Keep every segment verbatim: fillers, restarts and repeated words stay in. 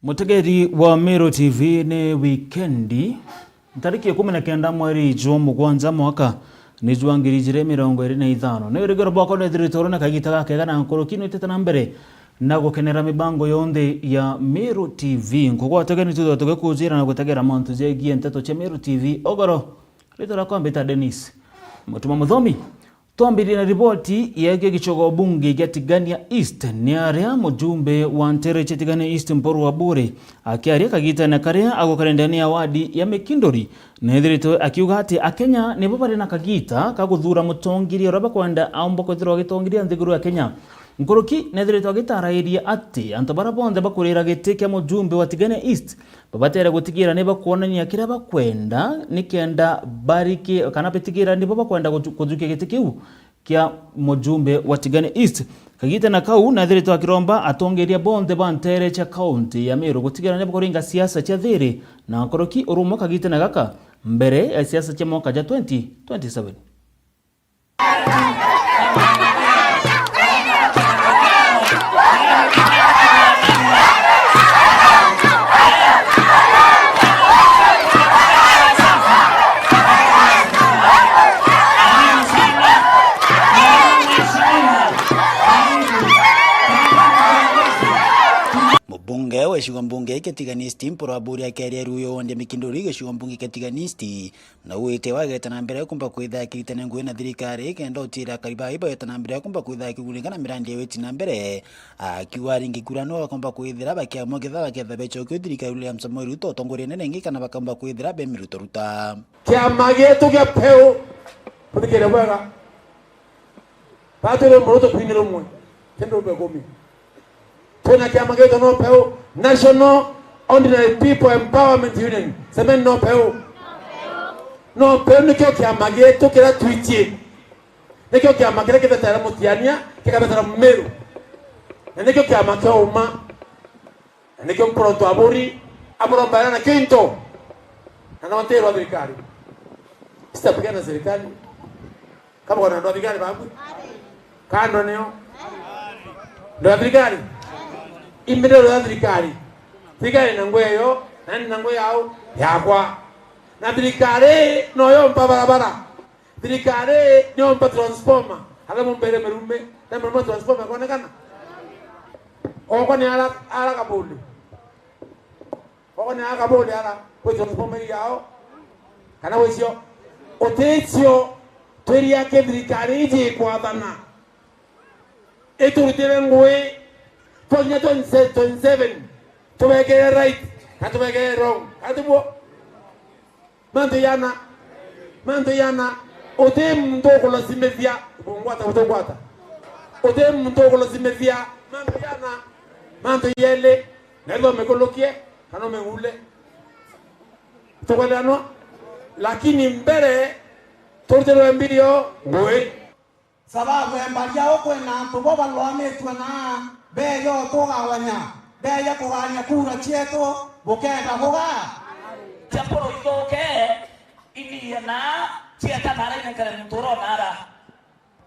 Mutegeri wa Meru T V, ni wikendi, ntariki ikumi na kenda mweri jwa mugwanja mwaka ni jwa ngiri ijiri mirongo iri na ithano. Ni urigiro bwakwa nethiritwe uri na kagita gakega na nkuruki nwitite na mbere na gukenera mibango yonthe ya Meru T V. Nkugwataga ni twithirwa tugikujira na gutegera mantu jegie nteto cia Meru T V ugoro. Ritwa riakwa mbita Dennis Mutuma Muthomi. Twambiririe na riboti yegie gichogo bunge gia Tigania East. Ni aria mujumbe wa ntere cia Tigania East Mpuru Aburi akiaria kagitene karia agukare ndene ya wadi ya Mikinduri, nethiritwe akiuga ati Akenya nibo bari na kagita ka guthura mutongiria uria bakwenda aumba kwithirwa agitongiria nthiguru ya Kenya. Nkuruki nethiritwe agitarairia ati antu baria bonthe bakurira giti kia mujumbe wa Tigania East babatere gutigira ni bakwonania kiria bakwenda nikenda bariki kana bitigira nibo bakwenda guju-, kujukia giti kiu kia mujumbe wa Tigania East. Kagitene kau nethiritwe akiromba atongeria bonthe ba ntere cia kaunti ya Meru gutigira ni bakuringa siasa cia thiri na nkuruki urumwe kagitene gaka mbere ya siasa cia mwaka ja twenty twenty-seven. Mubunge wa gicigo mbunge kia Tigania East Mpuru Aburi akeria ruyo wondia Mikinduri gicigo mbunge kia Tigania East na wite wageta na mbere kumba kwitha akiritania ngugi na thirikari kenda utira akari bai bageta na mbere kumba kwitha akiguneka na mirandi ya witi na mbere. Akiuga ringi kura no bakomba kwithira bakiamwa ketha baketha becokio thirikari William Samoei Ruto utongoria nene ingi kana bakomba kwithira be miruto ruta. Kiama gietu gia Peu, tuthikire bwega. Batwire mburu tukwinire umwe, kindu mbe kumi. Twina kiama gitwa No Peu, National Ordinary People Empowerment Union. Semeni No Peu. No Peu nikio kiama gitu kiria twitie. Nikio kiama kiria kithetere Mutiania, kikathethera Mumiru. Na nikio kiama kia uma. Na nikio Mpuru Aburi, aburomba era nakio into. Na no ntirwa thirikari. Sitapigana na serikali. Kama kuna ndo thirikari babu? Kando nio. Ndo thirikari? Imbe ndo thirikari. Thirikari na ngwe yo, na ni na ngwe yao, yakwa. Na thirikari no yo mpa barabara. Thirikari ni yo mpa transformer. Ala mumbere merume, na merume transformer konekana. Okwa ni ala, ala kabuli. Ogo ni akabole ara, kwi transformer yao. Kana wicio. Uticio, twiri ake thirikari iji ikwathana. Iturutire ngui, twakinya twenty twenty-seven, tubekere right, kana tubekere wrong. Kana tiguo? Mantu yana, mantu yana, uti muntu ukulasimithia, bungwata, butungwata. Uti muntu ukulasimithia, mantu yana, mantu yeli, na ithwa mikulukie, kana uming'ule. Tukweleanwa? Lakini mbere, turutirwe mbirio, ngui. Sababu ya mbaria uu kwina antu bo barwamitue na beeja utugawanya, beeja kugania kura cietu, bukenda kuga. Cia mpuru ithuke, iniye na cieta nara inenkere muntu urona ara.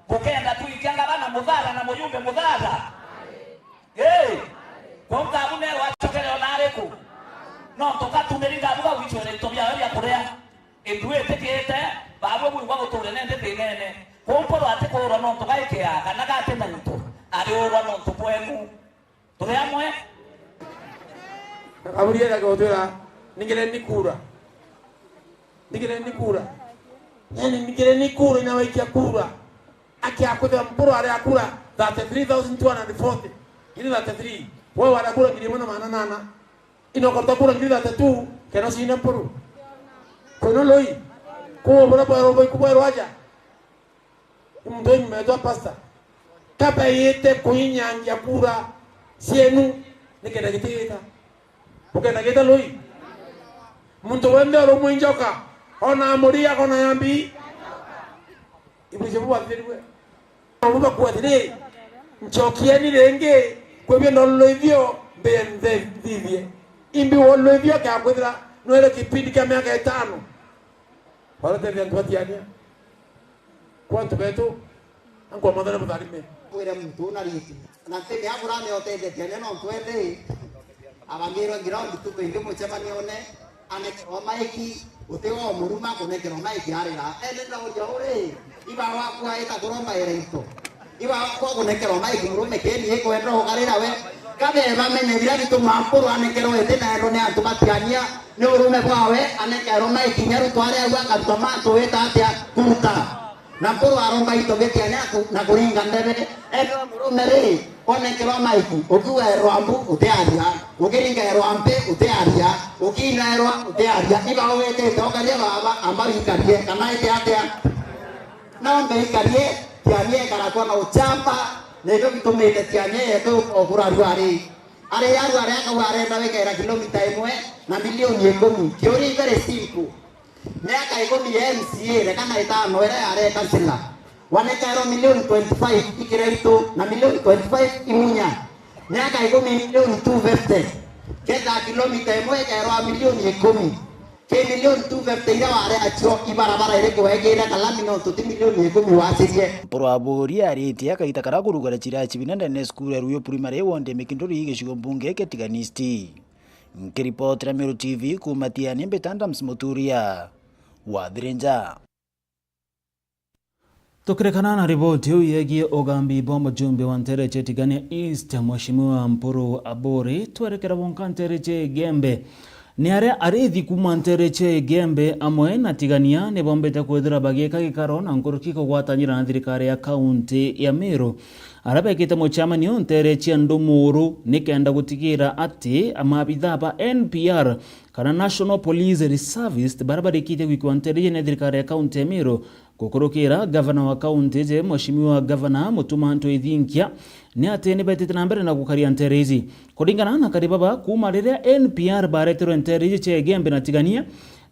Bukenda twikia ngavana muthara na mujumbe muthara. Ii, kwou ngabu newe acokere ona ariku? Nontu katumiri ngabu gau icwere into biawe bia kuria. Ithui itikite, baabwe bwigwa guture nende thinene. Kwou Mpuru atikuurwa nontu gaikiaa, kana gati na into, ariurwa nontu bwenu. Turi amwe? Kaburi ega gutwira, ningireni kura. Ningireni kura. Yani, ningireni kura, inawaikia kura. Akiakwithira Mpuru ari akura thirty-three thousand two hundred forty. Ini thirty-three. Wewe wari akura ngiri imwe na magana nana. Ino ukaruta kura ngiri thirty-two, kena ucinde Mpuru. Kwina lui. Kuo bura bwerwa bwaiku bwerwa aja. Ni muntu uyu nyuma yetu a pastor. Kabaite kuinyangia kura cienu, nikenda gitigita. Bukenda gita lui. Muntu wenthe urumwe injoka, ona muria, ona yambi. Ibuje bubwathirwe. Nabo bakuuga atiri, ncokieni ringi kwi bionda ulwithio, mbie nthithie. Imbi wa ulwithio akakwithira nwere kipindi kia miaka itano. Baratethia antu batiania. Kwa antu betu, ankwa Mwathani butharime. Wire muntu una riti. Na ntini abura ni utethetie ne nontu ethi. Abangirwe ground tuko ingi mucemanione, anekerwa maiki, uti wa umuruma kunekerwa maiki arira. Ene ndauria uri, iba wakwa ita kuromba ira into. Iba wakwa kunekerwa maiki murume keni ikwenda ukarira we. Kabe bamenye bira bituma mpuru anekerwa iti na ero ni antu batiania, ni urume bwawe, anekerwa maiki nyaru tware au akarutwa mantu wita atia kuruta. Na mpuru aromba into gitiania na ku-, na kuringa ndebe. Ethirwa murume ri, onekerwa maiki, ukiuga erwa mbu, utiaria. Ukiringa erwa mbi, utiaria. Ukiina erwa, utiaria. Iba ugitite ukaria baba, amba wikarie, kana ite atia? Nombe ikarie, tianie ikarakwa na uchamba, na ikio gitumite tianie yetu okura ruari. Ari ya ruari akauga arenda wikera kilomita imwe na milioni ikumi. Kiuria very simple. Miaka ikumi ya M C A, reka na itano iria yari kansila, wanekerwa milioni twenty-five ikira itu na milioni twenty-five imunya. Miaka ikumi milioni two fifty. Ketha kilomita imwe ikerwa milioni ikumi. Ki milioni two fifty iria wari acio ibarabara iriku wegire kalami nontu ti milioni ikumi wacirie? Mpuru Aburi aritie akaita kara kurugara chirachi binene ndene ya cukuru ya Ruyo Primary ward ya Mikinduri gicigo mbunge kia Tigania East. Nkiripotera Meru T V kuuma Tiani, mbita Adams Muturia wa Thirinja. Tukirekana na riboti iu yegie ugambi bwa mujumbe wa nteere cia Tigania East, Mheshimiwa Mpuru Aburi, twerekera bonka nteere cia Igembe. Ni aria arithi kuuma nteere cia Igembe amwe na Tigania ni bombite kwithira bagiika gikaro na nkuruki kugwatanyira na thirikari ya kaunti ya Meru, aria bekite mucemanio nteere cia Ndumuru nikenda gutigira ati maabithaa ba N P R kana National Police Reservist, baria barikitie gwikwa nteere iji ni thirikari ya kaunti ya Meru, gukurukira gavana wa kaunti iji, Mheshimiwa Gavana Mutuma M'Ethingia, ni ati ni betite na mbere na gukaria nteere iji. Kuringana na akari baba, kuuma riria N P R bareterwe nteere iji cia Igembe na Tigania,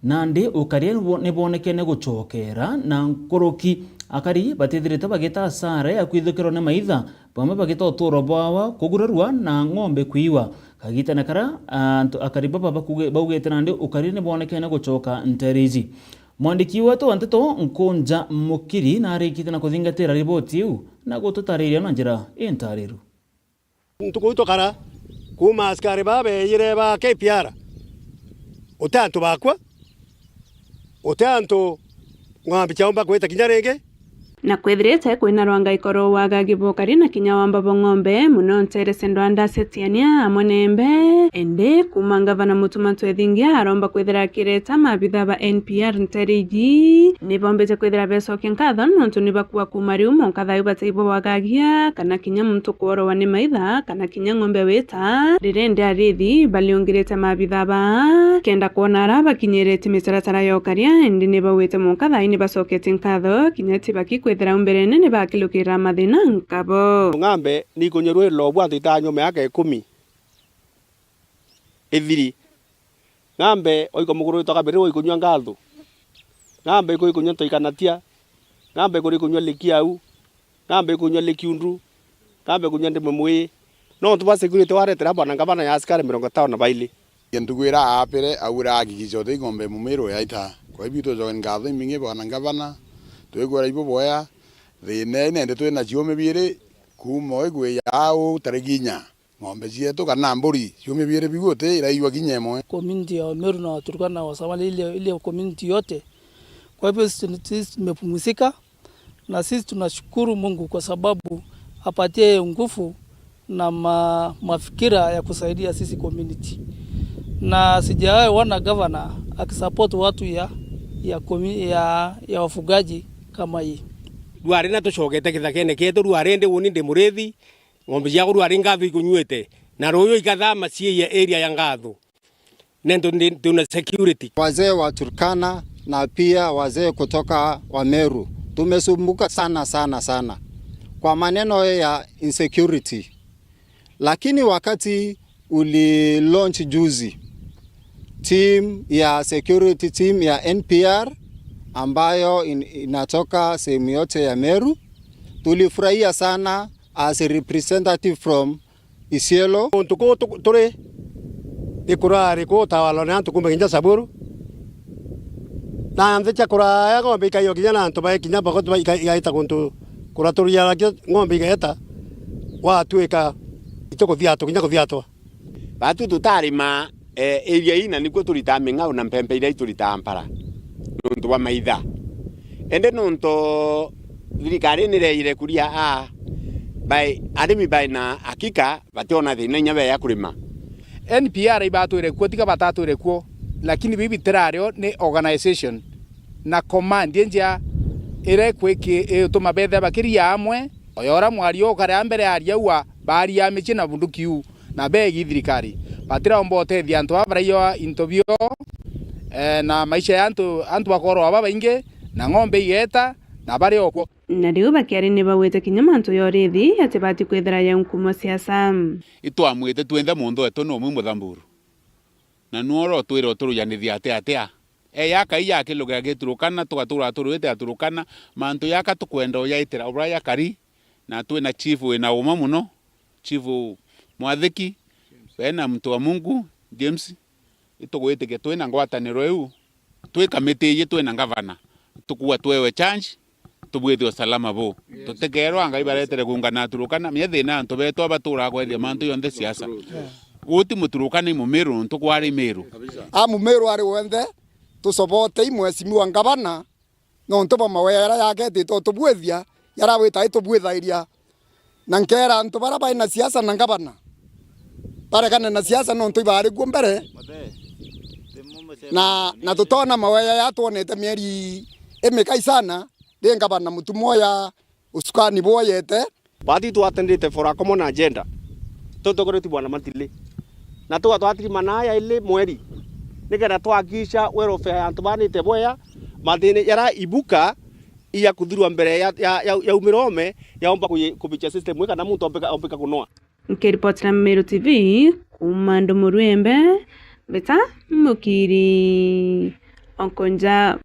nandi ukaria ni bwo-, ni bwonekene gucokera na nkuruki. Akari batithirite bagita asara ya kwithukirwa ni maitha, bamwe bagita uturo bwawa kugurarua na ng'ombe kwiwa. Kagitene karia, antu, akari baba bakuge-, baugite nandi ukari ni bwonekene gucoka nteere iji. Mwandiki wetu wa nteto Nkunja Mukiri narikite na kuthingatira riboti iu na gututariria na njira intariru. Ntuku iu tukara, kuuma askari baa beeyire ba K P R, uti antu bakwa, uti antu ng'ambi ciaumba kwita kinya ringi. Na kwithirite kwina rwangaiko rwa wagagi bwa ukari na kinya wamba bwa ng'ombe, muno nteere cia ndwanda cia Tiania amwe na Igembe, indi kuuma ngavana Mutuma M'Ethingia aromba kwithira akireta maabitha ba N P R nteere iji, ni bombite kwithira becokia nkatho nontu ni bakua kuuma riu mwanka thaa iu bataibo wagagia kana kinya muntu kworowa ni maitha kana kinya ng'ombe wita, riria indi arithi bariungirite maabitha baa kenda kwona ara bakinyirite mitaratara ya ukaria, indi ni baugite mwanka thaa ii ni bacoketie nkatho kinya ti baki kwithira au mberene ni bakilukirira mathina nkabo. Ng'ambe ni ikunyua rwiri rwa bwantu itanyua miaka ikumi ithiri. Ng'ambe oiko muguru witwa kabiri wa ikunyua ngatho. Ng'ambe iku ikunyua ntoikanatia. Ng'ambe ikuri ikunyua likiau. Ng'ambe ikunyua likiundu. Ng'ambe ikunyua ndimwe mwii. Nontu bwa security waretera bwana ngavana ya askari mirongo itano na baili. Ntuku iria aapire, augire ahakikishe uti ng'ombe mumiru yaita. Kwa hivyo itwicoke ngatho imingi bwana ngavana, twikwira ibo boya, thina ii nende twina ciumi biiri, kuuma uu igwiya au tariki inya. Ng'ombe cietu kana mburi, ciumia biiri biu uti iraigua kinya imwe. Community ya Meru na Waturkana na Wasomali, ile, ile community yote, kwa hivyo sisi, sisi tumepumzika, na sisi tunashukuru Mungu kwa sababu apatie nguvu na ma-, mafikira ya kusaidia sisi community. Na sijawahi ona governor akisupport watu ya, ya commu-, ya, ya wafugaji kama hii. Rwari na tucokete kithakene kietu, rwari ndi uni ndi murithi, ng'ombe ciaku rwari ngatho ikunyuite, na ruyu ikathama ciiye area ya ngatho. Nontu ndi-, tuna security. Wazee wa Turkana na pia wazee kutoka wa Meru, tumesumbuka sana, sana, sana kwa maneno ya insecurity. Lakini wakati uli launch juzi, team ya security, team ya N P R ambayo in-, inatoka sehemu yote ya Meru, tulifurahia sana as a representative from Isiolo. Kuntu kuu tu-, turi, ni kurari kuu utawalwa ni antu kuuma kinya Samburu. Na nthi cia kuraya ng'ombe ikaiwa kinya na antu bai kinya Pokot bai ika-, igaita kuntu kuraturiaragia ng'ombe igaeta, gwatuika itukuthiatwa kinya kuthiatwa. Baatu tutarima, eh, area ii, na nikuo turitaa ming'au na mpempe iria ituritaga mpara nuntu bwa maitha. Indi nuntu thirikari nireire kuria a, bai, arimi bai na hakika bationa thina inya beya kurima. N P R ibatwire kuo, tiga batatwire kuo, lakini bibi tirario ni organization na command injia iria ikwiki-, ituma bethe bakiria amwe, oya uria mwario ukarea mbere aria ua baaria micii na bunduki u. Na beegi thirikari. Batiraumba utethia antu baba baraiywa into bio, eh, na maisha ya antu, antu bakorwa babaingi, na ng'ombe igeeta, na bari okwo. Na riu bakiari ni bagwite kinya mantu ya urithi ati bati kwithira ya nkumo siasa. Itwamwite twinthe muntu wetu ni umwe Muthamburu. Na nuo urotwira uturujanithia atia atia? Eya akai ya kiluge agiturukana, tugatura turwite aturukana, mantu yaka tukwenda uyaitira uria yakari, na twina chief wina uma muno, Chief Mwathiki, we na mtu wa Mungu, James, itugwitikia twina ngwataniro iu, twi kamiti iji twina ngavana, tukuga twewe charge, tubwithie usalama bu. Yes. Tutikerwa Ngai baretere kuungana aturukana, menya thina antu betu abaturaga kwethia mantu yonthe siasa. Yes. Uti muturukana i Mumiru, nuntu kwari Miru. Kabisa. A Mumiru ari wonthe, tucobotei mheshimiwa ngavana, nontu bwa mawea jaria jaketite utubwithia, jaria wita itubwithairia. Na nkeera antu baria bai na siasa na ngavana, baregane na siasa nontu ibaari kuo mbere. Na, na tutona mawea jatwonete mieri imikai sana, ri ngavana mutumwa uya ucukani bwoyete. Baati twatendete for a common agenda. Tutongoretue Bwana Matili. Na tuga twatirimana aya ili mweri. Nikenda twakisha welfare ya antu banite bwea, mathina jara ibuka iya kuthirwa mbere ya, ya, ya, ya umirome, yaumba kuyi-, kubicha system ii kana muntu ombika, ombika kunoa. Nkiripotera Meru T V kuuma Ndumuruembe, Mbita Mukiri Onkonja.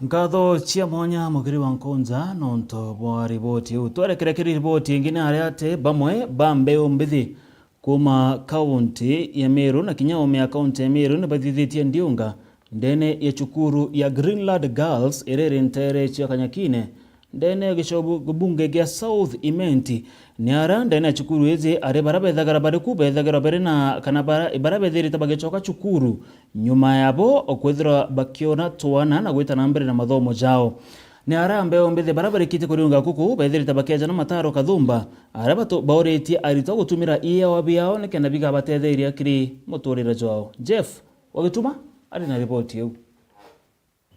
Nkatho cia mwanya Mukiri wa Nkunja nontu bwa riboti iu. Twerekere kiri riboti ingi, ni aria ati bamwe ba mbeu mbithi kuuma kaunti ya Meru na kinya ome ya kaunti ya Meru ni bathithitie ndiunga ndene ya cukuru ya Greenland Girls iria iri nteere cia Kanyakine, ndene ya gicobu bunge gia South Imenti. Ni ara ndene ya cukuru iji ari bara bethagira bari ku, bethagirwa bari na, kana bara, bara bethirite bagicoka cukuru nyuma yabo kwithirwa bakiona twana na gwita na mbere na mathomo jao. Ni ara mbeu mbithi bara barikitie kuriunga kuku bethirite bakeja na mataro kathumba, aria batu-, bauritie aritwa gutumira iewa biao nikenda bigabatetheria kiri muturire jwao. Jeff Wagituma ari na riboti iu.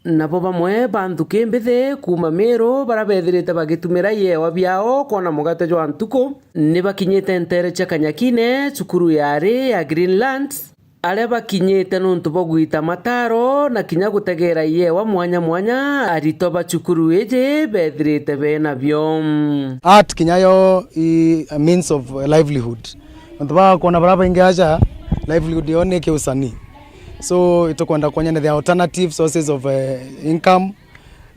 Nabo bamwe ba nthuki mbithi kuuma Meru bara bethirite bagitumira iewa biao kwona mugate jwa ntuku, ni bakinyite nteere cia Kanyakine, cukuru yari ya Greenland, aria bakinyite nuntu bwa gwita mataro na kinya gutegeera iewa mwanya mwanya aritwa ba cukuru iji bethirite bena bio. Art kinya yo i a means of livelihood. Nontu bakwona bara baingi aja, livelihood yao ni kiusanii. So, itukwenda kwonyanithia alternative sources of, eh, income,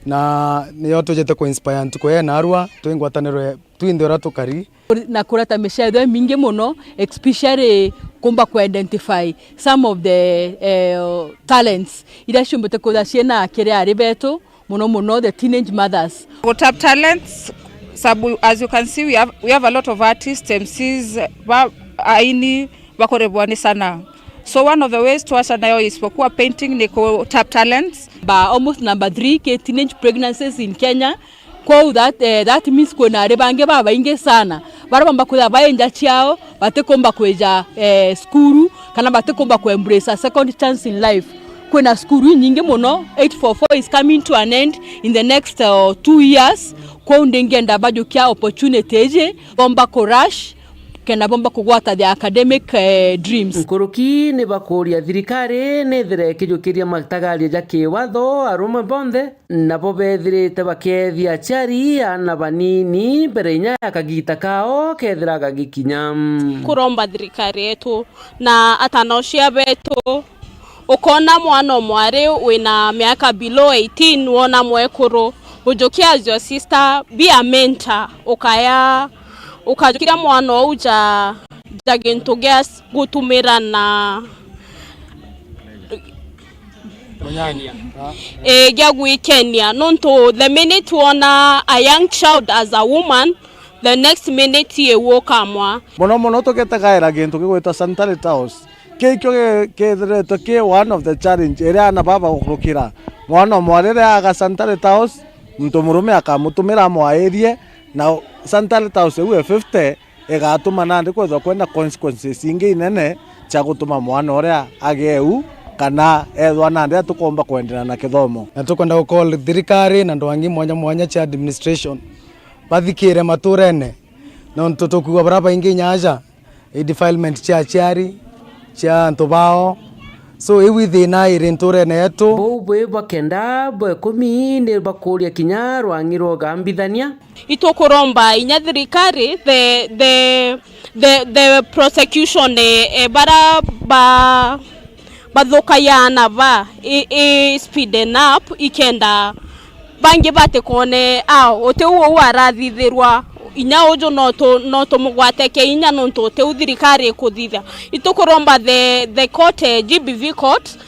na niyo tujite ku inspire ntuku ya narua, twi ngwataniro ya twinthe uria tukari. Na kureta miceetho imingi muno, especially kumba ku identify some of the, eh, talents iria ciumbite kwithirwa ciina akiri ari betu, muno muno the teenage mothers. Gu tap talents, sabu, as you can see, we have, we have a lot of artists, M Cs, ba, aini, bakurebwa ni sanaa. So one of the ways twaca nayo isipokuwa painting ni ku tap talents. Ba almost number three ki teenage pregnancies in Kenya. Kwou that, eh, that means kwina ari bangi babaingi sana bara bamba kwithirwa bai nja ciao, batikumba kwija, eh, cukuru, kana batikumba ku embrace a second chance in life. Kwina cukuru inyingi muno, eight four four is coming to an end in the next, uh, two years. Kwou ndingienda bajukia opportunity iji, bomba ku rush, kenda bomba kugwata their academic, eh, dreams. Nkuruki ni bakuria thirikari nithire ikijukiria matagaria ja kiwatho arumwe bonthe, nabo bethirite bakeethia aciari aana banini mbere inya ya kagiita kao kethira gagikinya. Kuromba thirikari yetu na atanocia betu, ukona mwana o mwari wina miaka below eighteen, wona mwekuru, ujukia as your sister, be a mentor, ukaya, ukajukia mwana ou ja, ja gintu gia s-, gutumira na Ii, gia gwikenia, nontu the minute wona a young child as a woman, The next minute iu ukamwa. Mono mono tugetegaira gintu gigwitwa sanitary towels. Kii kio gi-, kithiritwe ki one of the challenge iria aana baba bakurukira. Mwana umwe riria aga sanitary towels, muntu murume akamutumira amwairie, na sanitary towels iu e fifty igatuma nandi kwithirwa kwina consequences ingi inene cia gutuma mwana uria agie u, kana ethwa nandi atukomba kwenderea na kithomo. Na tukwenda gukol thirikari na ndwangi mwanya mwanya cia administration bathikire maturene, nontu tukwigua baria baingi nyaja i defilement cia aciari, cia antu bao. So iu i thina iri nturene yetu. Bau bwi bakenda bwa ikumi ni bakuria kinya rwangi rwa ugambithania. Itukuromba inya thirikari, the, the, the, the prosecution, eh, eh, bara ba, bathukagia aana ba, i, i speeden up, ikenda bangi batikone, a, uti u uu arathithirwa, inya uju no tu-, no tumugwate kinya nontu uti u thirikari ikuthithia. Itukuromba the, the court, eh, G B V court,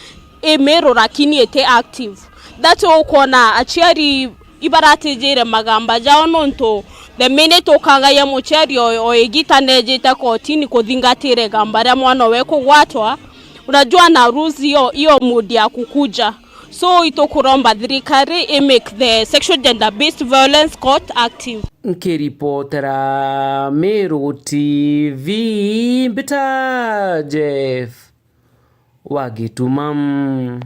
imirura kini iti active. That ukwona aciari ibaratijire magamba jao, nontu the minute ukagaia muciari o, o igita nejite kotini kuthingatira igamba ria mwana we kugwatwa, unajua na rules hiyo, hiyo mood ya kukuja. So itukuromba thirikari i make the sexual gender based violence court active. Nkiripotera Meru T V, mbita Jeff wa Gituma.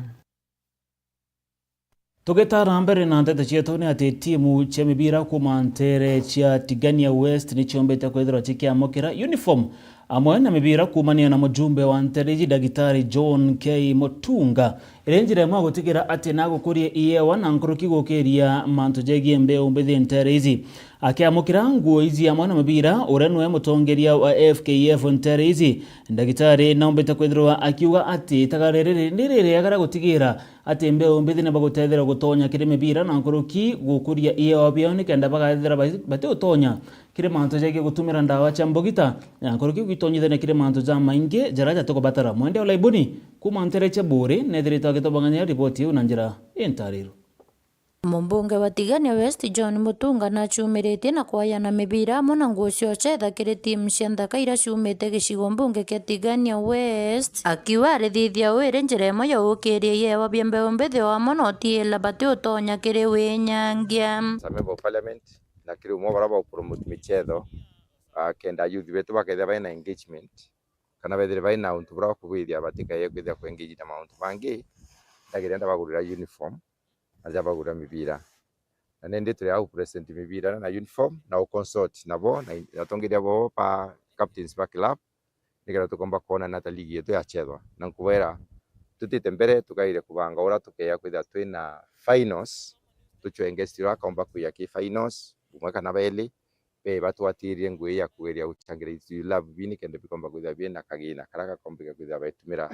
Tugitaara mbere na nteto cietu, ni ati timu cia mibira kuuma nteere cia Tigania West ni ciombite kwithirwa cikiamukira uniform amwe na mibira kuumania na mujumbe wa nteere iji, Ndagitari John K Mutunga, iri njira imwe ya gutigira ati nagukuria iewa na nkuruki gukiria mantu jegie mbeu mbithi nteere iji. Akiamukira nguo iji amwe na mibira, uria niwe mutongeria wa F K F nteere iji, Ndagitari naumbite kwithirwa akiuga ati itagare riri ni ririega ria gutigira ati mbeu mbithi ni bagutethera gutonya kiri mibira na nkuruki gukuria iewa biao, nikenda bagaethera bai-, bati utonya kiri mantu jegie gutumira ndawa cia mbugita, na nkuruki gwitonyithania kiri mantu jamaingi jaria jatikubatara. Mwende Olaibuni kuuma nteere cia Buuri nethirite agitobang'ania riboti iu na njira intariru. Mumbunge wa Tigania West John Mutunga nachumiritie na kwayana mibira amwe na nguo cia ucetha kiri timu cia nthaka iria ciumite gicigo mbunge kia Tigania West, akiuga arithithia uu iri njira imwe ya gukiria iewa bia mbeu mbithi o amwe na utiila bati utonya kiri winyangia. As a member of parliament, na kiri umwe baria ba promote michetho, ah, kenda youth betu bakethira baina engagement, kana bethire baina untu buria bakubwithia batikaye kwithira ku engage na mauntu mangi, ndagiria ndabagurira uniform, na jabagurira mibira. Na nindi turi au present mibira na uniform na u consult nabo na, na atongeria bo ba captains ba club, nikenda tukomba kwona nata ligi yetu yachethwa. Na nkubwira tutite mbere tukaire kubanga uria tukeya kwithira twina finals, tuchwe guest uria akaomba kuya ki finals, umwe kana beli, be batwatirie ngugi ya kugeria guchangira itu love bini kenda bikomba kwithira bina kagina karia gakomba kwithira baitumira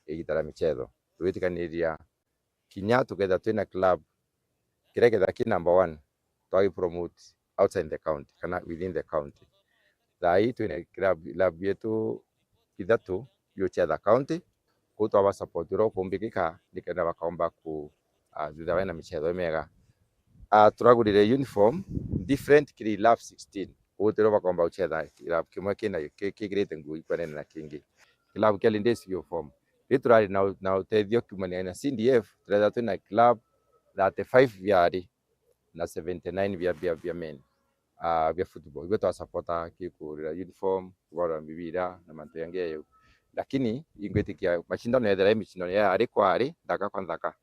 igita ria michetho. Twitikaniria kinya tukethira twina club, kiria kethira ki number one, twagi promote outside the county kana within the county. Thaa ii twina club, club yetu ithatu biuchetha county, kuu twaba support uria ukumbikika nikenda bakaomba ku, ah, thutha wena michetho imega. Ah, turagurire uniform different kiri club sixteen, kuu tirio bakomba guchetha club kimwe kina ki-, kigirite nguo ikwanene na kingi. Club kia Lindes uniform. Ri turari na u-, na utethio kiumania na C D F, turetha twina club thirty-five biari na seventy-nine bia, bia, bia men, ah, bia football. Ibio twasapota kigurira uniform, kugurira mibira na mantu yangi ya yau. Lakini ingwitikia mashindano yethira i mashindano ya ari kwa ari, nthaka kwa nthaka.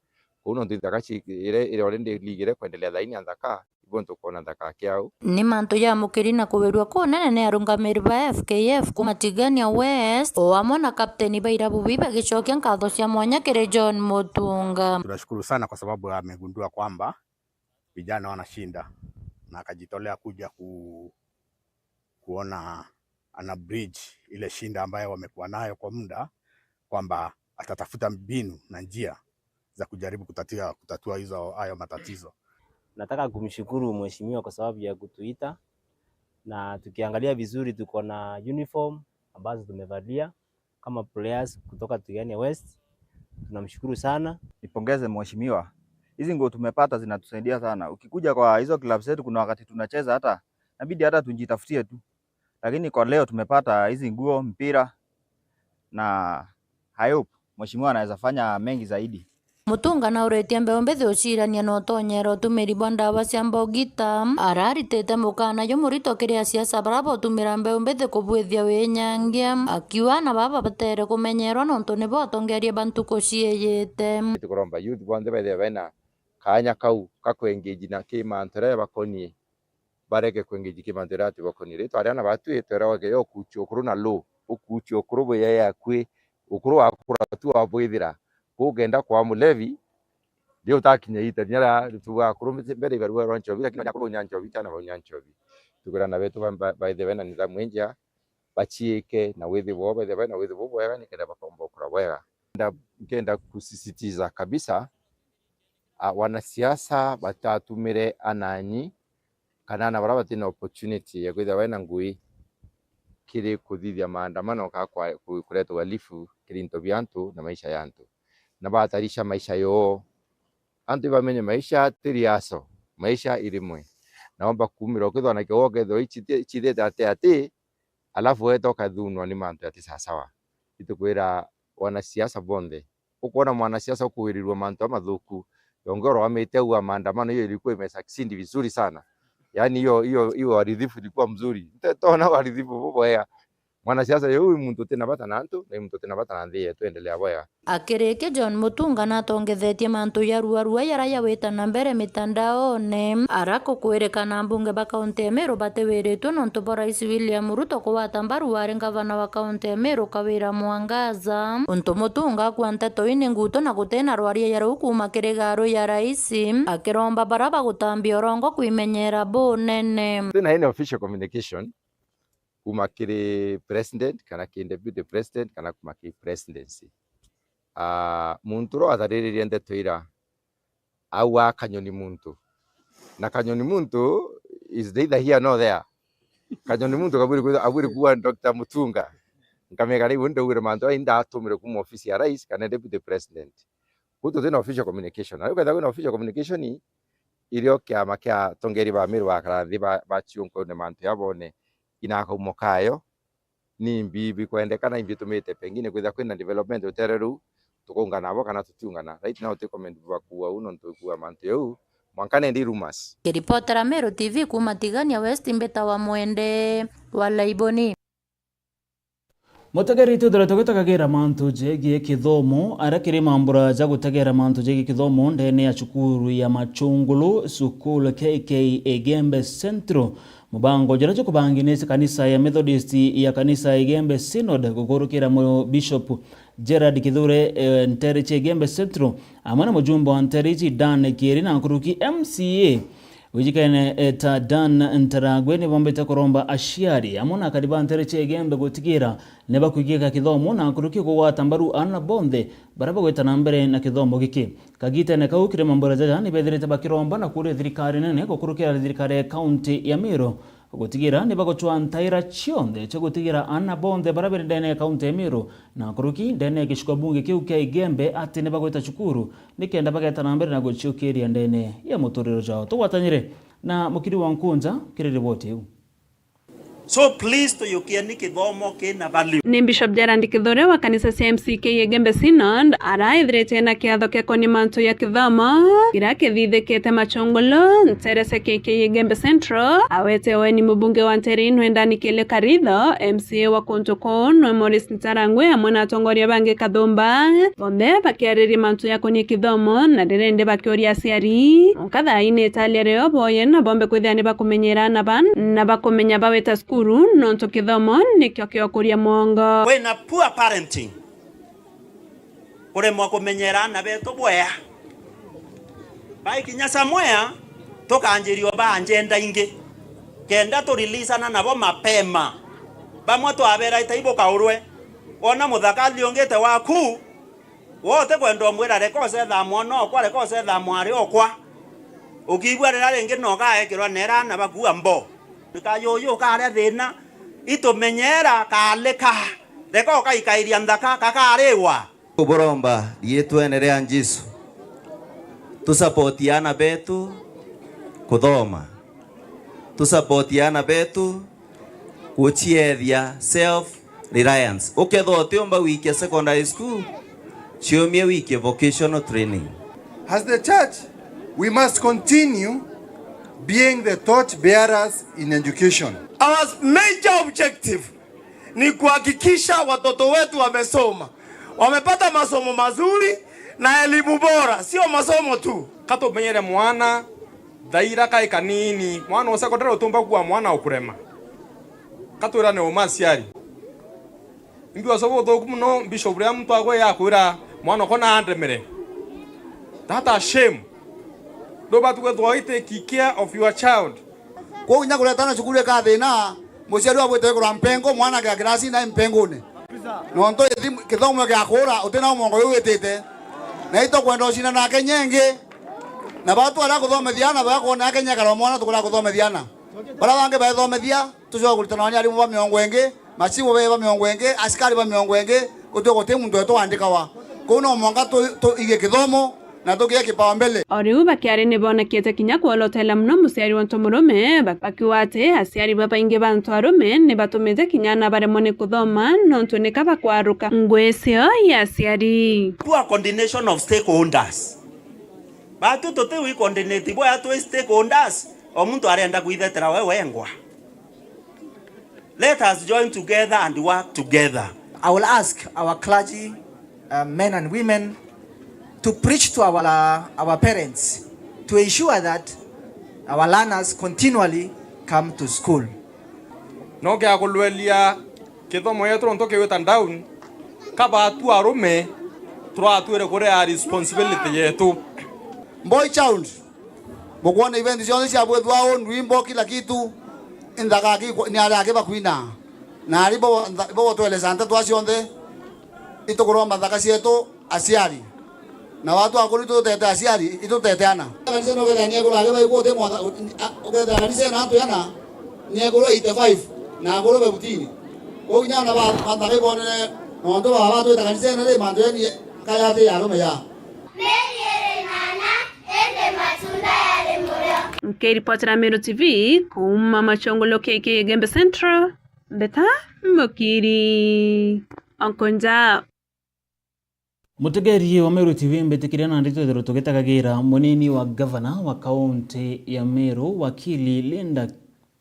Kuu nontu nthaka ci-, ire, ire already league ire kwendelea thaini ya nthaka, ibo ntukwona nthaka kiau. Ni mantu jamukiri na kuwerua kunene ni arungamiri ba F K F kuma Tigania West, o amwe na kapteni ba irabu bii bagicokia nkatho cia mwanya kiri John Mutunga. Tunashukuru sana kwa sababu amegundua kwamba vijana wanashinda na akajitolea kuja ku-, kuona ana bridge ile shinda ambayo wamekuwa nayo kwa muda, kwamba atatafuta mbinu na njia za kujaribu kutatia, kutatua hizo, hayo matatizo. Nataka kumshukuru mheshimiwa kwa sababu ya kutuita, na tukiangalia vizuri tuko na uniform ambazo tumevalia kama players kutoka Tigania West. Tunamshukuru sana. Nipongeze mheshimiwa. Hizi nguo tumepata zinatusaidia sana. Ukikuja kwa hizo clubs zetu, kuna wakati tunacheza hata inabidi hata tujitafutie tu. Lakini kwa leo tumepata hizi nguo, mpira, na I hope mheshimiwa anaweza fanya mengi zaidi. Mutunga nauritie mbeu mbithi ucirania na utonyera utumiri bwa ndawa cia mbogita. Araritite mukana jumurito kiri asiasa baria bautumira mbeu mbithi kubwithia winyangia, akiuga na baba batere kumenyerwa nontu nibo atongeria ba ntuku ciijite. Tukuromba youth bonthe baithirwe baina kaanya kau ka kwengage na ki mantu jaria jabakonie, barege kwengage ki mantu jaria jatibakonie. Ritwa ria na batwi twera wage yo kuchia ukuru na low, ukuchia ukuru bweyea akui, ukuru wakura tu wabwithira. Kuu ukenda kwa mulevi, ri utakinya ita, niara tuga akuru mbere ibarua rwa nchobi, lakini akuru unya nchobi, chana baunya nchobi. Tukwira na betu ba-, ba-, baithirwe na nidhamu injea, bachiike na withi bwao, baithirwe na withi bubwega, nikenda bakomba ukura bwega. Nda-, nkenda kusisitiza kabisa, a, wanasiasa batatumire ananyi kana ana baria bati na opportunity ya kwithirwa bena ngui kiri kuthithia maandamano ka kwa-, ku-, kureta uhalifu kiri into bia antu na maisha ya antu, na bahatarisha maisha yoo. Antu ibamenye maisha ti riaso, maisha irimwe. Naomba kumira ukithwa na kiugo kethirwa ichithite ati ati, alafu weta ukathunwa ni mantu jati sawasawa. Itukwira wanasiasa bonthe, ukwona mwanasiasa ukuwirirua mantu amathuku, yonge urwamite au a maandamano, hiyo ilikuwa imesucceed vizuri sana. Yaani hiyo, hiyo, hiyo uharibifu ilikuwa mzuri. Nte-, tona uharibifu bubwega. Mwanasiasa yu wi muntu utina bata na antu, na wi muntu utina bata na nthi yetu, endelea bwega. Akirikia, John Mutunga natongethetie mantu ya ruarua jaria jawita na mbere mitandaone, ara kukwirikana mbunge ba kaunti ya Meru batiwiritue nontu bwa Rais William Ruto kugwata mbaru wari ngavana wa kaunti ya Meru Kawira Mwangaza. Untu Mutunga akua nteto ii ni nguto na gutina rwaria ja ruu kuuma kiri garu ya rais, akiromba baria bagutambia urongo kwimenyera bunene. Twina any official communication kuma kiri president, kana kiri deputy president, kana kuma kiri presidency. Ah, muntu uria wathariririe ndeto ira, auga Kanyoni Muntu. Na Kanyoni Muntu is neither here nor there. Kanyoni Muntu kabwiri kwithirwa, abwiri kuuga Doctor Mutunga. Nkamenya riu ndaugire mantu aa indatumire kuma ofisi ya rais kana deputy president. Kuu tutina official communication. Na riu kethira kwina official communication, irio kiama kia atongeria ba Meru bakara nthi ba, bachiunkune mantu ya bone, ina kaumo kayo, ni imbi bikwendekana, imbi bitumite pengine kwithira kwina development rutere ruu, tukaungana nabo kana tutiungana. Right now, ti comment bakuua uu nontu ikuua mantu jau, mwanka nendi rumors. Kiripotera Meru T V kuuma Tigania West, mbitawa Mwende wa Laiboni. Mutegeri, twithirwe tugitagagira mantu jegii kithomo, aria kiri mambura ja gutegera mantu jegii kithomo ndene ya cukuru ya Machungulu, Sukulu K K Igembe Central. Mubango juria jukubangi ni kanisa ya Methodist ya kanisa ya Igembe Synod gukurukira mu Bishop Gerard Kithure, eh, nteere cia Igembe Central, amwe na mujumbe wa nteere ici Dan Kieri na nkuruki M C A wijikene, eh, ta Dan Ntaragwe, nibombite kuromba aciari amwe na akari ba nteere cia Igembe gutigira nibakwigika kithomo na nkuruki kugwata mbaru aana bonthe baria bagwita na mbere na kithomo giki. Kagitene kau kiri mambura jaja nibethirite bakiromba na kuuria thirikari nene gukurukira thirikari ya kaunti ya Meru gutigira nibagucwa ntaira cionthe cia gutigira aana bonthe baria bari ndene ya kaunti ya Meru na nkuruki ndene ya gicigo bunge kiu kia Igembe ati nibagwita cukuru nikenda bageta na mbere na guciukiria ndene ya muturire jwao. Tugwatanyire na Mukiri wa Nkunja kiri riboti iu. So please, tuyukieni kithomo kina value. Ni Bishop Gerald Kithure wa kanisa cia M C K Igembe Synod araithirite na kiatho kia koni mantu ya kithomo kiria kithithikite Machungulu, nteere cia K K Igembe Central, awete ueni mubunge wa nteere ino Ndani Kile Karitho, M C A wa kuntu kuu nwe Morris Ntarangwi amwe na atongoria bangi kathumba, bonthe bakiariria mantu ya koni kithomo na ririndi bakiuria aciari. Mwanka thaa ii ni italia rio boye na bombe kwithira ni bakumenyera aana ba na bakumenya bawita cukuru, nontu kithomo nikio kiokuria mwongo. Kwina poor parenting, kuremwa kumenyera aana betu bwea. Baikinya somewhere, tukanjiria oba agenda ingi, kenda tureleasana nabo mapema. Bamwe twabera itai bukaurwe, wona muthaka athiungite waku, we utikwenda umwira, "Reka ucethaa mwana okwa, reka ucethaa mwari okwa." Ukiigua riria ringi no ugaekirwa neera aana bakua mbo. Nika yuyu ukaria thina, itumenyera kaalika. Reka ugaikairia nthaka, kakariwa. Kuburomba riitwene ria Jesu, tusapoti aana betu kuthoma. Tusupport aana betu guciethia self reliance. Ukethwa utiumba wikia secondary school, ciumie wikie vocational training. As the church, we must continue being the torch bearers in education. Our major objective ni kuhakikisha watoto wetu wamesoma, wamepata masomo mazuri na elimu bora, sio masomo tu. Katumenyere mwana thaira kai kanini, mwana o secondary utumba kuwa mwana ukurema. Katwira ni uma aciari. Imbi wacoba uthuku muno, Bishop, riria muntu agwe yakwira mwana uko na andemere. That a shame. Ndubati kwithwa you take care of your child. Kwou kinya kuretana cukuru ikathina, muciari wabwite kwigura mpengo, mwana akia kirasi na mpengune. Nontu ithi kithomo gia kuura, utina umongo yu witite. Na itukwenda ucina nake nyengi. Na batu aria kuthomethia ana, bakwona Kenya kara mwana tukuria kuthomethia ana. Baria bangi baithomethia, tucoka kuritana na arimu ba miongo ingi, macibu bee ba miongo ingi, asikari ba miongo ingi, gutio guti muntu wetu wandikawa. Kuu no mwanka tu, tuige kithomo na tugie kipaumbele. O riu bakiari ni bonekiete kinya kwolotela muno muciari wa ntu murume, ba- bakiuga ati aciari babaingi ba ntu arume ni batumite kinya ana baremwa ni kuthoma nontu ni kaba kwaruka ngui cio ya aciari. Poor coordination of stakeholders. Batu tuti wi coordinate bwega twi stakeholders, o muntu arenda kwithetera we wengwa. Let us join together and work together. I will ask our clergy, uh, men and women, to preach to our, uh, our parents to ensure that our learners continually come to school. No kia kulwelia kithomo yetu nontu kiwita down, kaba tu arume turatwire kurea responsibility yetu. Boy child, bukwona event cionthe ciabwithwa uu, ndwimbo, kila kitu, inthaka aki-, ni aria aki bakwina. Na ari bo, bo tweleza nteto cionthe, itukuromba nthaka cietu aciari. Na watu akuru itutete aciari, itutete ana. Kanisa no kethira ni ekuru ake baigua uti mwana, ukethira kanisa ina antu ana, ni ekuru eighty-five, na akuru fifteen. Kwou kinya ana ba, banthaka ibonere, nontu baba batwita kanisa ina ri, mantu yani kayati ya arume ya. Meri iri nana, indi matunda yari murio. Nkiripotera Meru T V kuuma Machongolo K K Igembe Central, Mbeta Mukiri. Onkonja. Mutegeri wa Meru T V, mbitikiria nandi twithirwe tugitagagira munini wa gavana wa kaunti ya Meru, wakili Linda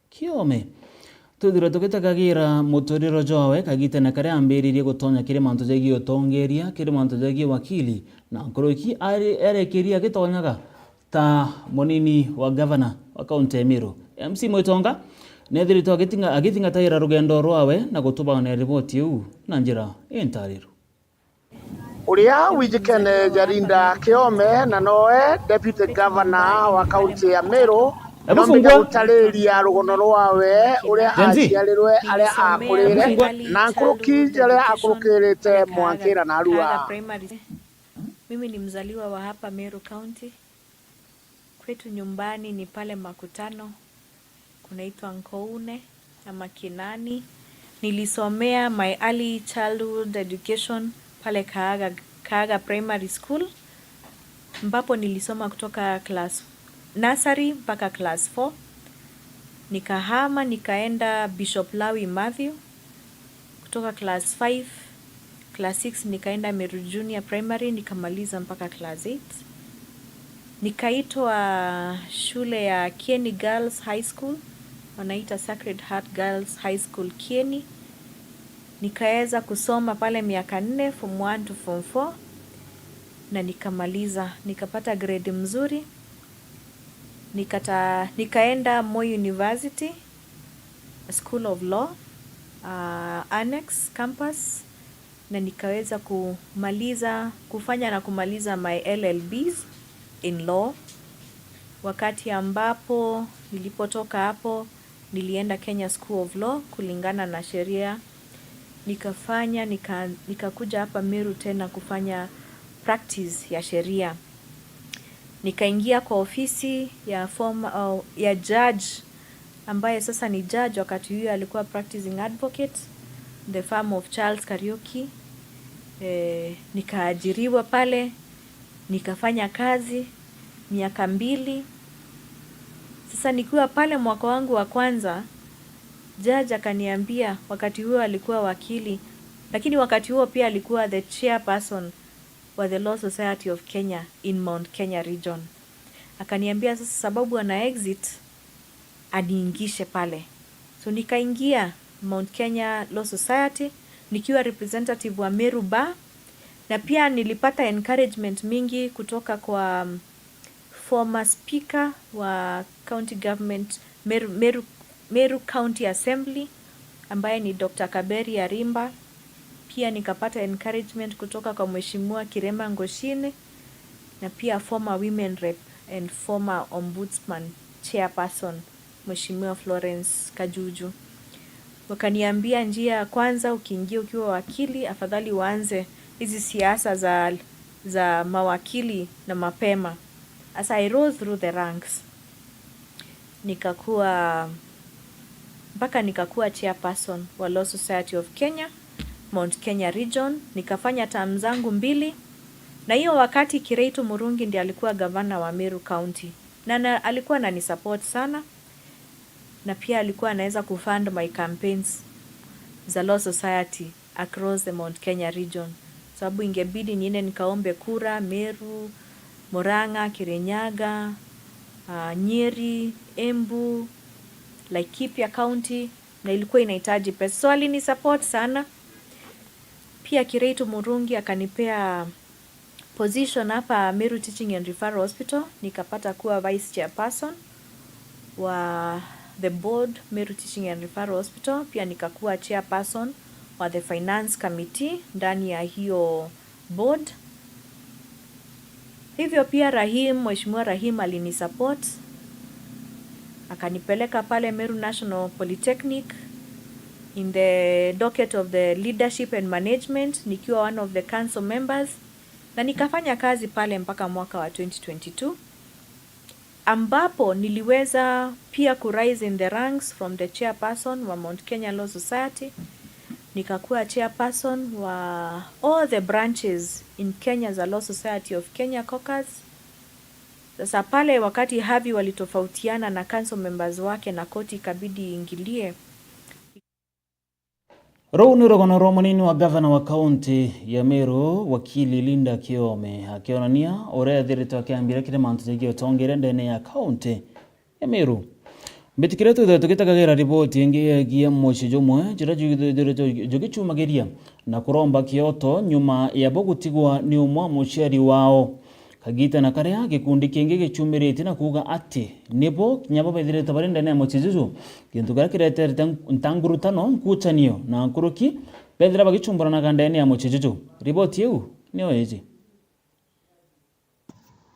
Kiome. Twithirwe tugitagagira muturire jwawe kagitene karia ambiririe gutonya kiri mantu jegii utongeria, kiri mantu jegii wakili, na nkuruki ari-, arekirie agitonyaga ta munini wa gavana wa kaunti ya Meru. M C Mwitonga nethirite agitinga-, agithingataira rugendo rwawe na gutubanira riboti iu na njira intariru. Uria wijikene ja Linda Kiome na noe Deputy Governor wa kaunti ya Meru, Hebu no menya fungua. Gutariria rugono rwawe uria Gen Z. Aciarirwe, aria akurire, Nilisomea early na nkuruki childhood jaria education akurukirite pale Kaaga, mwankira narua. Kaaga Primary. Mimi ni mzaliwa wa hapa Meru County. Kwetu nyumbani ni pale Makutano, kunaitwa Nkoune ama Kinani. Nilisomea my early childhood education pale Kaaga, Kaaga Primary School, ambapo nilisoma kutoka class nursery mpaka class four. Nikahama, nikaenda Bishop Lawi Matthew. Kutoka class five, class six nikaenda Meru Junior Primary, nikamaliza mpaka class eight. Nikaitwa shule ya Kieni Girls High School, wanaita Sacred Heart Girls High School Kieni. Nikaweza kusoma pale miaka nne, form one to form four, na nikamaliza, nikapata grade mzuri. Nikata-, nikaenda Moi University, School of Law, uh, Annex Campus, na nikaweza kumaliza, kufanya na kumaliza my L L Bs in law. Wakati ambapo nilipotoka hapo, nilienda Kenya School of Law kulingana na sheria. Nikafanya, nika-, nikakuja hapa Meru tena kufanya practice ya sheria. Nikaingia kwa ofisi ya form-, uh, ya judge ambaye sasa ni judge, wakati huyo alikuwa practicing advocate, the firm of Charles Kariuki. Eh, nikaajiriwa pale, nikafanya kazi miaka mbili. Sasa nikiwa pale mwaka wangu wa kwanza, judge akaniambia, wakati huo alikuwa wakili, lakini wakati huo pia alikuwa the chairperson wa the Law Society of Kenya in Mount Kenya region. Akaniambia sasa sababu ana exit, aniingishe pale. So nikaingia Mount Kenya Law Society nikiwa representative wa Meru Bar, na pia nilipata encouragement mingi kutoka kwa, um, former speaker wa county government, Meru, Meru, Meru County Assembly, ambaye ni Doctor Kaberi Arimba. Pia nikapata encouragement kutoka kwa Mheshimiwa Kirema Ngoshini, na pia former women rep and former ombudsman chairperson, Mheshimiwa Florence Kajuju. Wakaniambia, njia ya kwanza, ukiingia ukiwa wakili, afadhali uanze hizi siasa za, za mawakili na mapema. As I rose through the ranks, nikakuwa, mpaka nikakuwa chairperson wa Law Society of Kenya, Mount Kenya region. Nikafanya term zangu mbili, na hiyo wakati Kiraitu Murungi ndiye alikuwa gavana wa Meru County, na, na alikuwa ananisupport sana, na pia alikuwa anaweza kufund my campaigns za Law Society across the Mount Kenya region, sababu ingebidi niende nikaombe kura Meru, Murang'a, Kirinyaga, uh, Nyeri, Embu, Laikipia County, na ilikuwa inahitaji pesa. So alinisupport sana. Pia Kiraitu Murungi akanipea position hapa Meru Teaching and Referral Hospital, nikapata kuwa vice chairperson wa the board Meru Teaching and Referral Hospital, pia nikakuwa chairperson wa the finance committee ndani ya hiyo board. Hivyo pia Rahim, Mheshimiwa Rahim alinisupport, akanipeleka pale Meru National Polytechnic in the docket of the leadership and management, nikiwa one of the council members, na nikafanya kazi pale mpaka mwaka wa twenty twenty-two, ambapo niliweza pia ku rise in the ranks from the chairperson wa Mount Kenya Law Society, nikakuwa chairperson wa all the branches in Kenya za Law Society of Kenya caucus. Sasa pale wakati Harvey walitofautiana na council members wake na koti ikabidi iingilie, Ruu ni rugano rwa munini wa gavana wa kaunti ya Meru, wakili Linda Kiome, akionania uria ethiritwe akiambira kiri mantu jegie utongeria ndene ya kaunti ya Meru. Mbitikiria twithire tugitagagira riboti ingi yegie mucii jumwe juria jwithirite jugicumagiria na kuromba kioto nyuma ya bo gutigwa ni umwe wa muciari wao. Kagiita na karia gikundi kingi gicumirite na kuuga ati nibo kinya bo bethirite bari ndene ya mucii juju, gintu kiria kireterete ntangurutano, nkuchanio na nkuruki bethira bagichumburanaga ndene ya mucii juju. Riboti iu niyo iji.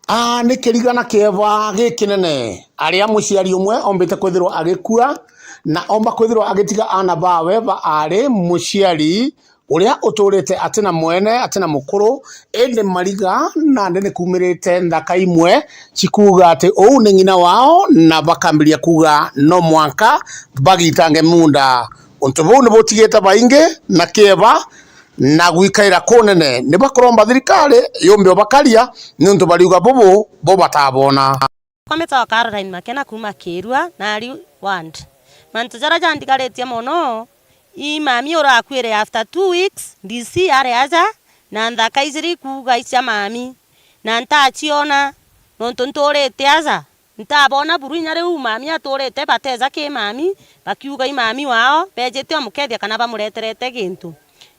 Aa, ni kiriga na kieba gikinene aria muciari umwe ombite kwithirwa agikua na omba kwithirwa agitiga aana bawe baari muciari uria uturite atina mwene, atina mukuru, indi mariga nandi ni kumirite nthaka imwe cikuuga ati uu ni ng'ina wao, na bakambiria kuuga no mwanka bagitange muunda. Untu buu ni butigite baingi na kieba na gwikaira kunene. Ni bakuromba thirikari yumbe ubakaria niuntu bariuga bubu bo batabona. Kwa mitawa Caroline Makena kuuma Kirua, Nari ward. Mantu jaria jandigaritie mono, ii mami urakuire after two weeks, D C ari aja, na nthaka ijiri ikuuga icia mami, na ntaciona, nontu nturite aja, ntabona buru inya riu mami aturite bateja ki mami, bakiuga i mami wao, bejite umukethia kana bamureterete gintu.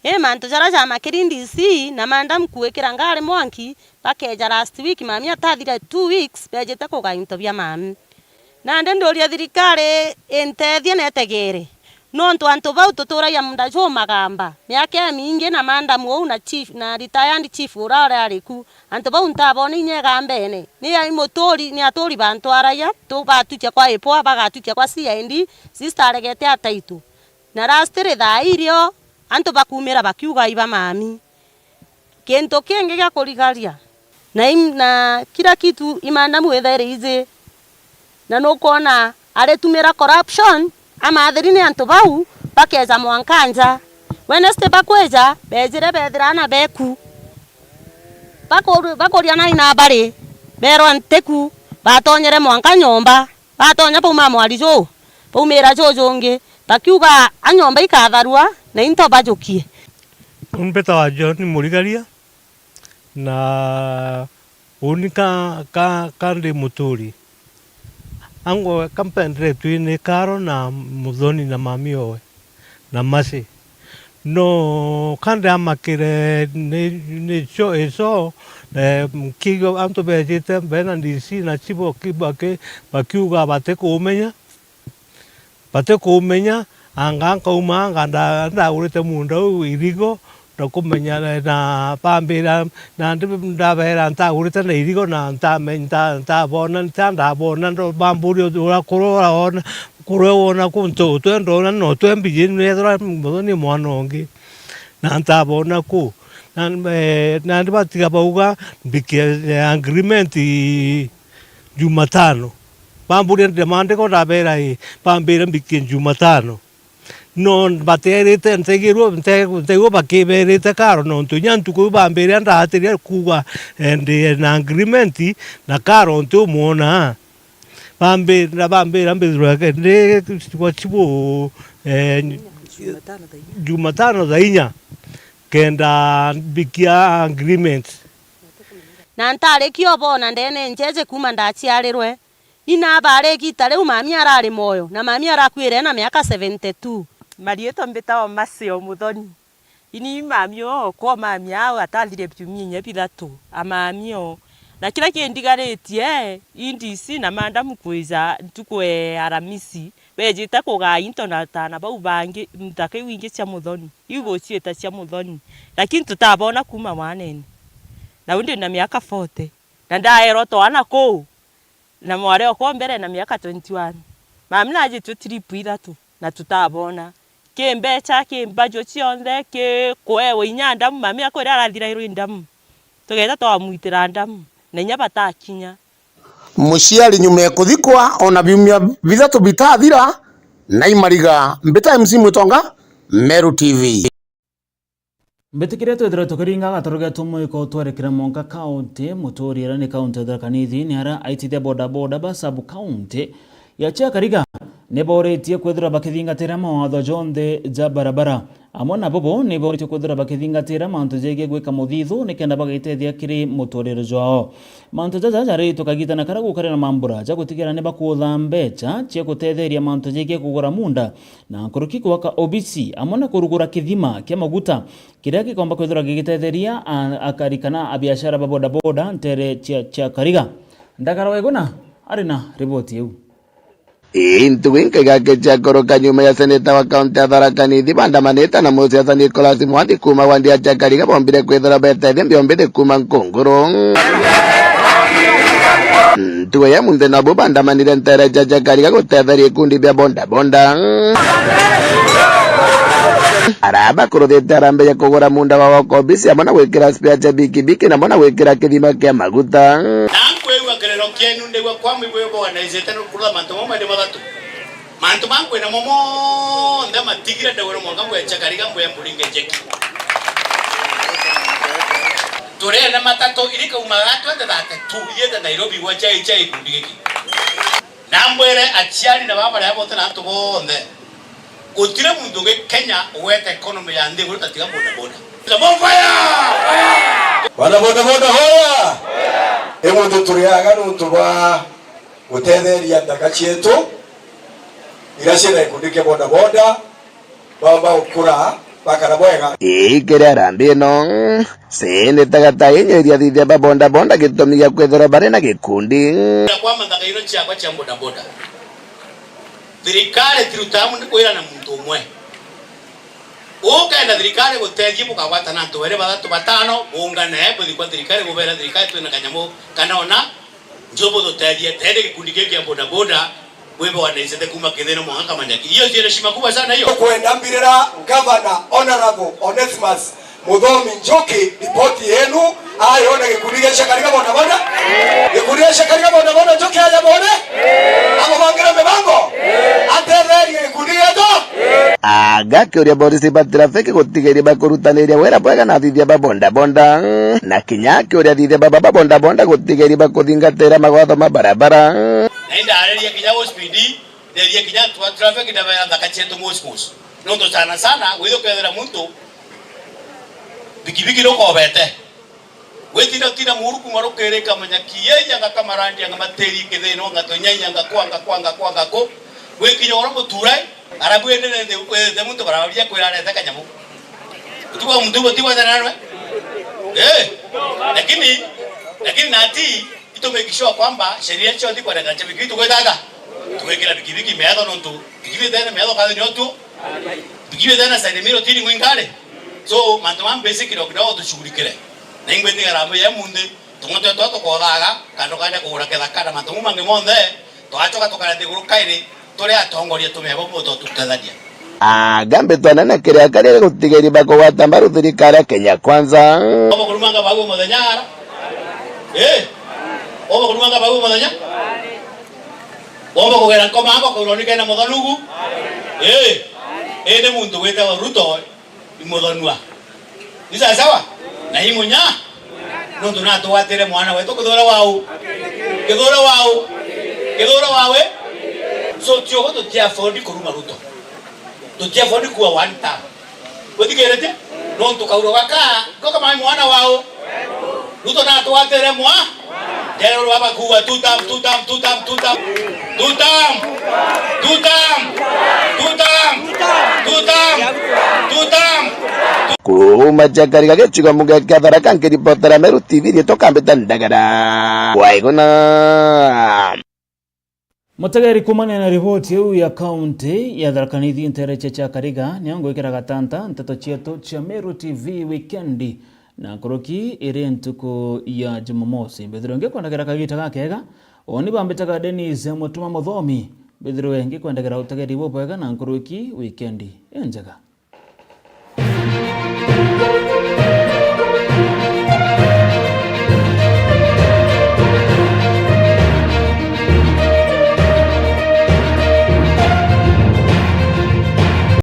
Ii mantu jaria jamakiri D C na madam kuikira ngari mwanki, bakeja last week, mami atathire two weeks, bejite kugaa into bia mami. Nandi nduria thirikari intethie na itegere, nontu antu bau tuturagia munda jumagamba miaka imingi, na madam uu na chief, na retired chief uria uri ariku, antu bau ntabona inya igambene. Ni ai muturi, ni aturi bantwaragia, tu-, batwikia kwa ipwa, bagatwikia kwa C I D, sister aregete ataitu. Na lastly thaa irio, antu bakumira bakiuga iba mami. Kintu kingi gia kurigaria, na im-, na kila kitu i madam withaire iji, na nukwona aritumira corruption, amathiri ni antu bau, bakeja mwanka nja. Wednesday bakwija, bejire bethira ana beku. Baku-, bakuria nai na bari, berwa ntiku, batonyere mwanka nyomba. Atonya bauma mwari juu, baumira juu jungi, bakiuga a nyomba ikatharua na into bajukie. Uni mbitawa John Murigaria, na uni ka, ka, ka ndi muturi. Ango ka mpenderetwe ni Karo na Muthoni na mami owe na Masi. No ka ndiamakire ni, ni cio, ico, eh, kigo antu bejite bena D C na chibo ki-, baki-, bakiuga batikumenya. Batikumenya, anga nkauma, anga nda-, ndagurite munda uu irigo, ndakumenya na, na bambira, nandi ndabeera ntagurite na irigo, na ntame-, nta-, ntabona, nta-, ndabona, ndo-, bamburia uria kuria urona, kuria wona ku ntu utwe ndona, no twe mbiji, nethirwa ni mwana ungi, na ntabona ku. Na, eh, nandi batiga bauga mbikie, eh, agreement Jumatano. Bamburia ndire maandiko, ndabeera ii, bambire mbikie Jumatano. No bateerite, ntegirwe, nte-, ntegirwe bakiberite Karo, nontu inya ntuku iu bambire ndaatiria kuuga, eh, ndi na agreement na Karo nti umwona. Bambi-, na bambira mbithirwe ndi kwa chibu, eh, Jumatano thaa inya, kenda mbikia agreement. Na ntarikia ubona ndene njeje kuuma ndaciarirwe. Ni nabaara igiita riu mami arari mwoyo, na mami arakuire ena miaka seventy two. Mariitwa mbitawa Mercy o Muthoni. Ini mami oo, kwa mami ao atathire biumia inya bithatu, a mami oo. Na kiria kindigaritie, i D C na madamu kwija ntuku e Aramisi, bejite kugaa into na ataana bau bangi, nthaka iu ingi cia Muthoni, iu iguciita cia Muthoni. Lakini tutabona kuuma wanene. Nau ndi na miaka forty. Na ndaerwa twana kuu. Na mwari okwa mbere na miaka twenty one. Mami najitue trip ithatu na tutabona. Ki mbecha, ki mbaju cionthe, ki kuewa inya ndamu, mami akwira arathirairwe i ndamu. Tugeeta twamwitira ndamu, na inya batakinya. Muciari nyuma ya kuthikwa, ona biumia bithatu bitathira, na imariga mbita M C Mwitonga, Meru T V. Mbitikiria twithirwe tukiringa gatoro getu mwiko twerekera mwanka kaunti, muturi iria ni kaunti ya Tharaka Nithi, ni aria aitithia bodaboda ba sub county ya Chiakariga ni boritie kwithirwa bakithingatira mawatho jonthe ja barabara. Amwe na bobo ni boritie kwithirwa bakithingatira mantu jegie gwika muthithu nikenda bagitethia kiri muturire jwao. Mantu jaja jaritwe kagitana karia gukari na mambura ja gutigira ni bakuutha mbecha cia gutetheria mantu jegie kugura munda na nkuruki gwaka obisi, amwe na kurugura kithima kia maguta, kiria gikomba kwithirwa gigitetheria a-, akari kana abiashara ba bodaboda ntere cia, cia Kariga. Ndagara Weguna ari na riboti iu. Ii ntugu inkaiga kichakoroka nyuma ya seneta wa kaunti ya Tharaka Nithi bandamanite na musiasa Nicholas Mwangi kuuma wandi ya Chiakariga bombire kwithirwa betethia mbiombithi kuuma Nkunguru. Ntugu ya munthi nabu bandamanire ntere cha Chiakariga gutetheria ikundi bia bodaboda. Araba kuruthite arambe ya kugura munda wa gwaka obisi amwe na gwikira spare cha bikibiki na amwe na gwikira kithima kia maguta. Na nkwigua kiriro kienu ndigua kwa migwi boganizite nukura mantu mamwe ni mathatu. Mantu ma nkwina mo monthe matigire ndegwe no mwanka mbwe Chiakariga mbwe mburinge njeki. Turene matatu iri kaumaga twenty thirty-two ithiite Nairobi gwa chai chai ikundi giki. Na mbwire aciari na baba baria bote na antu bonthe, gutire muntu ungi Kenya ugweta economy ya nthi iguru tatiga boda boda. Bonfire! Bana boda boda hoya! Imunthi turiaga nuntu bwa gutetheria nthaka cietu iria ciina gikundi kia boda boda, baumba gukura bakara bwega. Ii kiri arambi ino, seneta Gatahi nyeria athithia ba boda boda gitumi gia kwithirwa bari na gikundi. Kwama nthaka ino ciakwa cia boda boda, thirikari tirutaa muntu kwira na muntu umwe. Ukenda thirikari gutethia, bukagwatana antu beri bathatu batano, bungane, buthi kwa thirikari, bubera thirikari twina kanyamu kana ona njo bututethie, tende gikundi giki kia boda boda, bwibe wanaicete kuma Kithino mwanka Kamanyaki. Hiyo ndio heshima kubwa sana hiyo. Kwenda mbirira Governor Honorable Onesmus Muthomi Njuki, ripoti yenu, ayona gikundi gia Chiakariga boda boda. Gikundi gia Chiakariga boda boda, Njuki aja bone. Abo bangira mibango. Atetherie gikundi gietu. Agakiuria borisi ba traffic gutigeria bakurutaniria wira bwega na athithia ba boda boda. Na kinya akiuria athithia baba ba boda boda gutigeria bakuthingatira mawatho ma barabara. Na indareria kinya O C P D, nderie kinya antu ba traffic, ndabera nthaka cietu mos mos. Nontu sana sana, withukethira muntu bikibiki nukobete. Gwitinda utinda muuru kuma rukiri, kamenya kiyenya ngakamarandi, ngamatiri kithino, ngatonyaia, ngakwa, ngakwa, ngakwa, ngakwa. Gwikinya oro muturai, arabu ende nende ukwete muntu barabaria kwira arete kanyamu. Utuka muntu ugo tigwa tena nwe. Eh. Lakini, lakini nati, itu make sure kwamba sheria cionthe kwarega cha bikibiki tugwetata. Tugwikira bikibiki metho nontu bikibiki tena metho kathi nio tu. Bikibiki tena side miro tini ngwingare. So, mantu ma basic kidogo kidogo tushughulikire. Na ingwitiga rambo ya munthi, tung'ote twa tukothaga, kando kande kugura kethaka na mantu mau mangi monthe, twachoka tukara nthiguru kairi, turi atongoria tumia bo muto tutethania. Agambitwe anene kiria karia gutigeri bakugwata mbaru thirikari ya Kenya Kwanza. Obo kurumanga babu muthenya ara. Eh. Obo kurumanga babu muthenya. Obo kugera nkoma abo kuronika na muthonugu. Eh. Ene muntu gwitawa Ruto. Imuthanua. Ni sawa sawa? Na imunya. Nontu natugwatire mwana wetu kithura wau. Kithura wau. Kithura wawe. So, tiogo tuti afford kuruma Ruto. Tuti afford kuwa one term. Withikirite? Nontu kauro gaka, goka mai mwana wau. Ruto natugwatire mwa. General baba kuuga two term, two term, two term, two term. Two term. Two term. Two term. Two term. Two term. Kuuma Chakariga gicigo muge kia Tharaka, nkiripotera Meru T V, riitwa Kambita Ndagara. Waiguna. Mutegeri kuumania na riboti iu ya kaunti ya Tharaka Nithi nteere cia Chakariga, nio ngwikira gatanta nteto cietu cia Meru T V wikendi, na nkuruki iri ntuku ya Jumamosi. Mbithirwe ngikwendagera kagiita gakega, uuni bambitaga Dennis Mutuma Muthomi. Mbithirwe ngikwendagera utegeri bubwega na nkuruki wikendi injega.